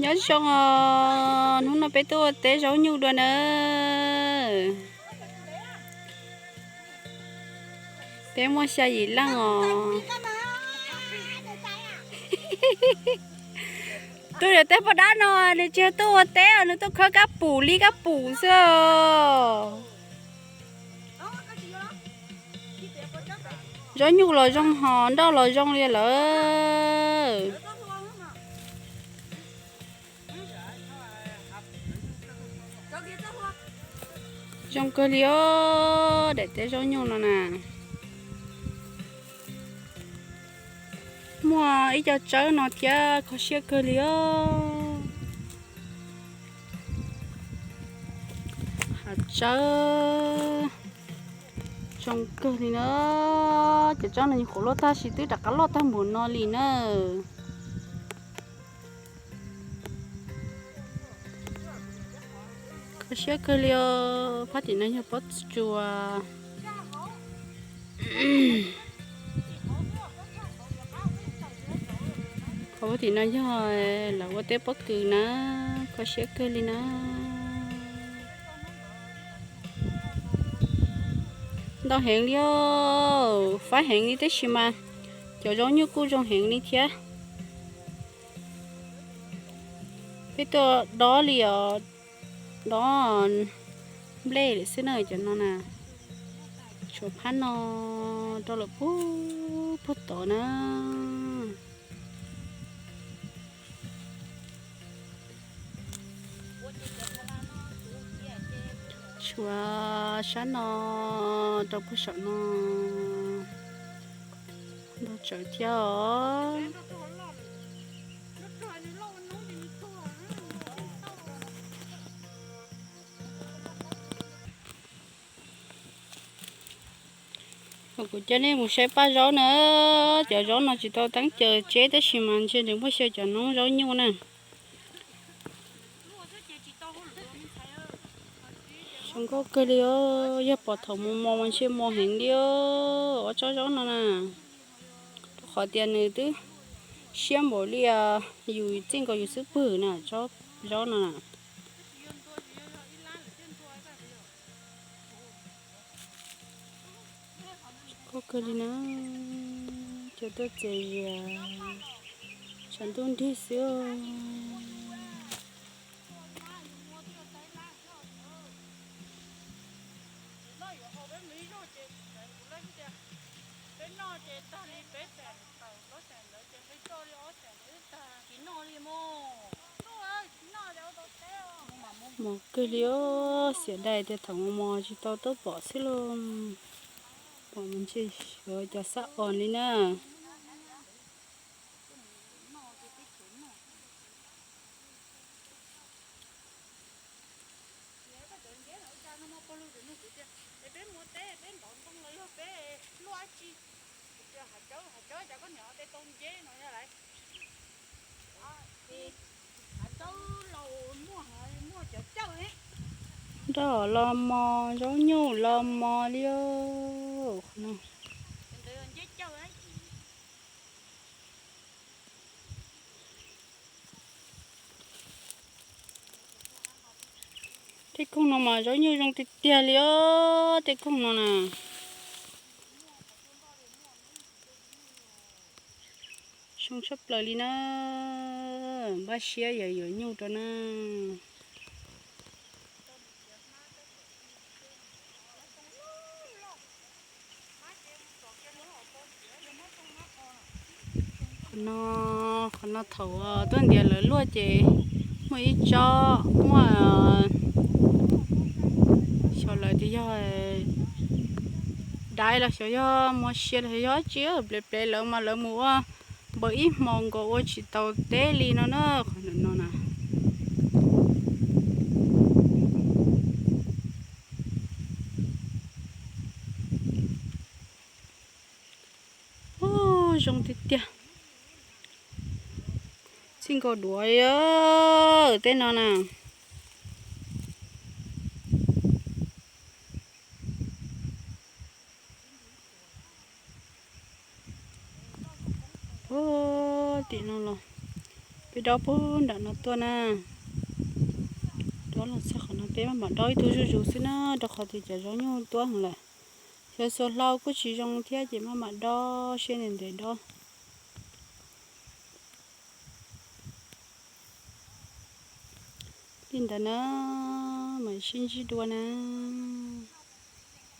Nyob zoo os, hnub no peb tuaj ua teb zaub nyuj dua na. Peb muaj xya yim leej os. Tuaj ua teb poj dab no, nws tsis yog tuaj ua teb os, nws tuaj khawb kab pum li kab pum xwb os. Zaub nyuj los zoo hos nroj los zoo li lawm. Zoo kawg li os, daim teb zaub nyuj no na. Muaj ib co tsawb no thiab kho siab kawg li os. Hav tsawb zoo kawg li na. Cov tsawb no nyuam qhuav loj tag, sis twb rov qab loj tag npaum no li na. Kho siab kawg li os. Phab tim no yog pob tsuas. Qhov tim no yog lawv ua teb pob kws na. Kho siab kawg li na. Ntau heev li os, fab heev li tab sis mas cov zaub nyuj kuj zoo heev li thiab. Peb tuaj dob li os, dob nplej lawm xwb na cov no na. Tshuav phab no rau lawm puag puag tod na. Tshuav sab no rau puag saum no ntau tsawv thiab os. Kuv coj nej mus saib paj zaub na. Cov zaub no tsis tau teeb caws tseb tab sis mas ntshe nws muaj xyaw cov noob zaub nyuj na. Zoo nkauj kawg li os, yog pom thaum mos mos mas ntshe mos heev li os, ob tsob zaub no na. Rau qhov tias nws twb siab npaum li yus txij nkaus yus xub pwg na, tsob zaub no na. Zoo nkauj kawg li na, cov tuaj txias zias tshav ntuj nrig xwb. Mos kawg li os, xiam dai tias thaum mos mos tsis tau tuaj pom xwb lauj. Pom mas ntshe xyov cov sab os li na. Nroj los mos, zaub nyuj los mos li os. Tej koog no mas zaub nyuj zoo tiag tiag li os, tej koog no na. Zoo tshaj plaws li na, npaj siab yuav yuav nyuj rau na. Qhov no, qhov no thaum tuaj ntiav lawv luaj ces muaj ib tsob muaj, xyov lawv tias yog daiv los xyov yog muag sia los xyov yog dab tsi, plev plev lawv mas lawv mus ua npaws ib hmo nkaus ua tsis tau teb li no na, qhov ntawm no na. Ub, zoo tiag tiag. Txij nkaus duav tej no na. Ub, tim no los Peb dob puag nram no tuaj na. Dob los txog qhov no peb maj mam dob ib tug zuj zus xwb na, rau qhov tias cov zaub nyuj tuab heev lawm. Xyov xuas hlau kuj tsis zoo thiab ces maj mam dob siab ntev ntev dob. Li ntawd na, mam sib ntsib dua na.